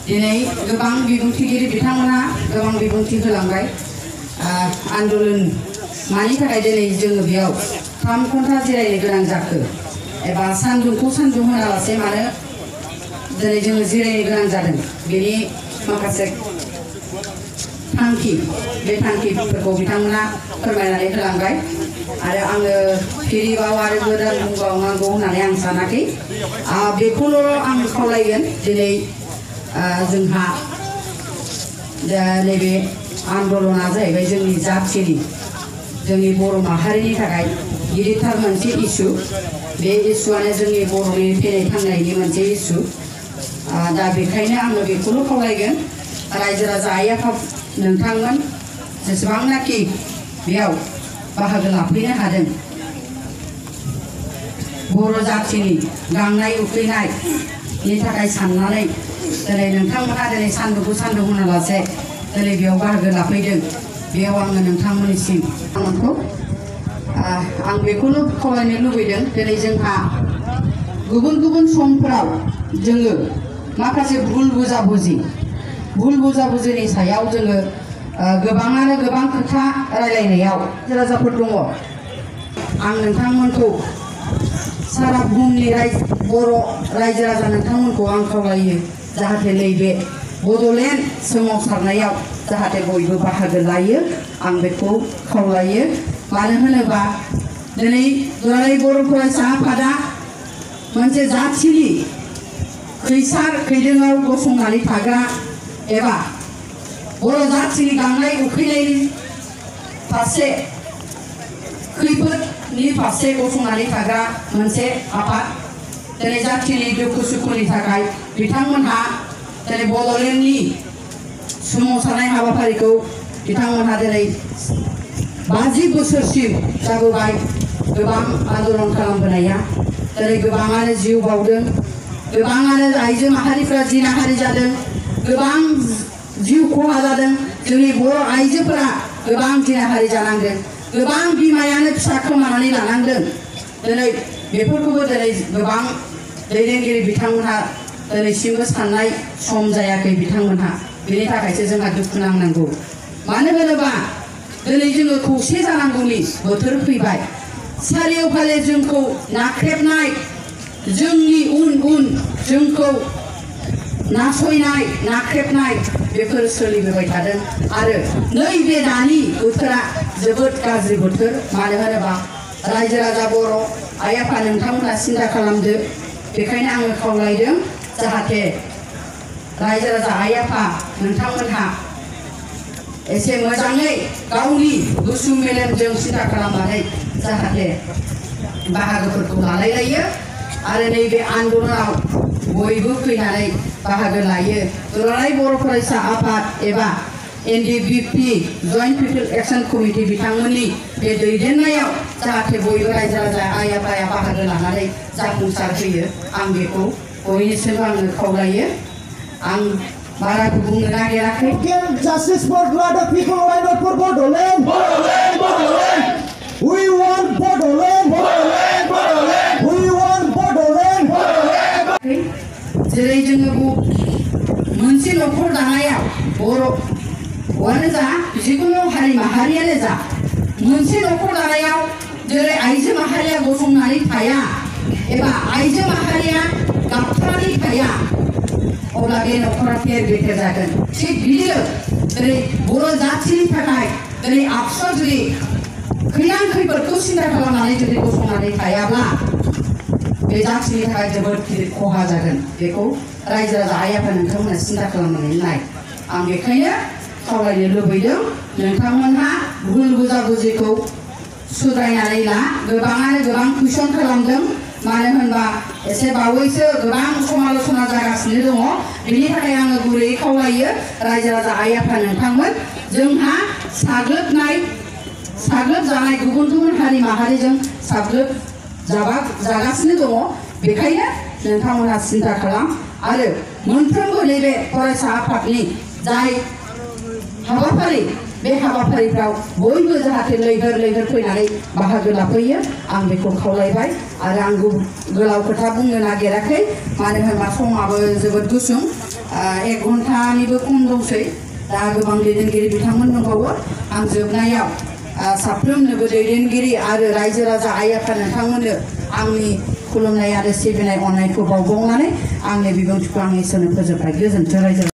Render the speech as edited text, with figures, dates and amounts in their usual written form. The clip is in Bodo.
दिनै गोबां बिबुंथिगिरि बिथांमोना गोबां बिबुंथि होलांबाय आन्दोलन मानि थाखाय दिनै जोङो बेयाव 3 घन्टा जिरायनो गोनां जाखो एबा सान्दुंखौ सान्दुं होनालासे मानो दिनै जोङो जिरायनो गोनां जादों बेनि माखासे थांखि बे थांखिफोरखौ बिथांमोना फोरमायनानै होलांबाय आरो आङो फिरिबाव आरो गोदान बुंबावनांगौ होननानै आं सानाखै बेखौल' आं खावलायगोन दिनै जोंहा नैबे आन्दोलना जाहैबाय जोंनि जाथिनि जोंनि बर' माहारिनि थाखाय गिदिरथार मोनसे इस्यु बे इस्युआनो जोंनि बर'नि थैनाय थांनायनि मोनसे इस्यु दा बेखायनो आङो बेखौल' खावलायगोन रायजो राजा आइ आफा नोंथांमोन जेसेबांनाखि बेयाव बाहागो लाफैनो हादों बर' जाथिनि गांनाय उखैनायनि थाखाय साननानै दिनै नोंथांमोना दिनै सान्दुंखौ सान्दुं होनालासे दिनै बेयाव बाहागो लाफैदों बेयाव आङो नोंथांमोननिसिम आं बेखौनो खावलायनो लुबैदों दिनै जोंहा गुबुन गुबुन समफोराव जोङो माखासे भुल बुजाबुजिनि सायाव जोङो गोबाङानो गोबां खोथा रायलायनायाव राजाफोर दङ आं नोंथांमोनखौ सारा बुहुमनि बर' रायजो राजा नोंथांमोनखौ आं खावलायो जाहाथे नैबे बड'लेण्ड सोमावसारनायाव जाहाथे बयबो बाहागो लायो आं बेखौ खावलायो मानो होनोबा दिनै दुलाराय बर' फरायसा आफादा मोनसे जाथिनि खैसार खैदोङाव गसंनानै थाग्रा एबा बर' जाथिनि गांनाय उखैनायनि फारसे खैफोदनि फारसे गसंनानै थाग्रा मोनसे आफाद दिनै जाथिनि दुखु सुखुनि थाखाय बिथांमोनहा दिनै बड'लेण्डनि सोमावसारनाय हाबाफारिखौ बिथांमोनहा दिनै 50 बोसोरसिम जाबोबाय गोबां आन्दोलन खालामबोनाया दिनै गोबाङानो जिउ बावदों गोबाङानो आइजो माहारिफ्रा जिनाहारि जादों गोबां जिउ खहा जादों जोंनि बर' आइजोफोरा गोबां जिनाहारि जानांदों गोबां बिमायानो फिसा खोमानानै लानांदों दिनै बेफोरखौबो दिनै गोबां दैदेनगिरि बिथांमोनहा दिनैसिमबो साननाय सम जायाखै बिथांमोनहा बेनि थाखायसो जोंहा दुखु नांनांगौ मानो होनोबा दिनै जोङो खौसे जानांगौनि बोथोर फैबाय सारिय'फाले जोंखौ नाख्रेबनाय जोंनि उन जोंखौ नासयनाय नाख्रेबनाय बेफोर सोलिबोबाय थादों आरो नैबे दानि बोथोरा जोबोद गाज्रि बोथोर मानो होनोबा रायजो राजा बर' आइ आफा नोंथांमोना सिन्था खालामदो बेखायनो आङो खावलायदों जाहाथे रायजो राजा आइ आफा नोंथांमोनहा एसे मोजाङै गावनि गुसु मेलेमजों सिन्था खालामनानै जाहाथे बाहागोफोरखौ लालायलायो आरो नैबे आन्दोलनाव बयबो फैनानै बाहागो लायो दुलाराय बर' फरायसा आफाद एबा NDBP जयेन्ट पिपल एक्शन कमिटि बिथांमोननि बे दैदेननायाव जाहाथे बयबो रायजो राजा आइ आफाया बाहागो लानानै जाफुंसार होयो आं बेखौ बयनिसिमबो आङो खावलायो आं बारा बुंनो नागिराखै Justice for the people, why not for Bodoland? We want Bodoland. We want Bodoland. जेरै जोङो मोनसे न'खर दानायाव बर'आनो जा जिखुनु हारि माहारियानो जा मोनसे न'खर दानायाव जेरै आइजो माहारिया गसंनानै थाया एबा आइजो माहारिया गाबथानानै थाया अब्ला बे न'खरा फेर बेथेर जागोन थिग बिदिनो जेरै बर' जाथिनि थाखाय दिनै आबसुआ जुदि खैदां खैफोदखौ सिन्था खालामनानै जुदि गसंनानै थायाब्ला बे जाथिनि थाखाय जोबोद गिदिर खहा जागोन बेखौ रायजो राजा आइ आफा नोंथांमोना सिन्था खालामनानै नाय आं बेखायनो खावलायनो लुबैदों नोंथांमोनहा भुल बुजाबुजिखौ सुद्रायनानै ला गोबाङानो गोबां कुइसन खालामदों मानो होनबा एसे बावैसो गोबां समालोचना जागासिनो दङ बेनि थाखाय आङो गुरैयै खावलायो रायजो राजा आइ आफा नोंथांमोन जोंहा साग्लोबजानाय गुबुन गुबुन हारि माहारिजों जागासिनो दङ बेखायनो नोंथांमोनहा सिन्था खालाम आरो मोनफ्रोमबो नैबे फरायसा आफादनि जाय हाबाफारि बे हाबाफारिफ्राव बयबो जाहाथे लैहोर फैनानै बाहागो लाफैयो आं बेखौ खावलायबाय आरो आं गोलाव खोथा बुंनो नागिराखै मानो होनबा समाबो जोबोद गुसुं 1 घन्टानिबो खम दंसै दा गोबां दैदेनगिरि बिथांमोन दंबावो आं जोबनायाव साफ्रोमनोबो दैदेनगिरि आरो रायजो राजा आइ आफा नोंथांमोननो आंनि खुलुमनाय आरो सिबिनाय अननायखौ बावबावनानै आंनि बिबुंथिखौ आं एसेयावनो फोजोबबाय। गोजोन्थों रायजो।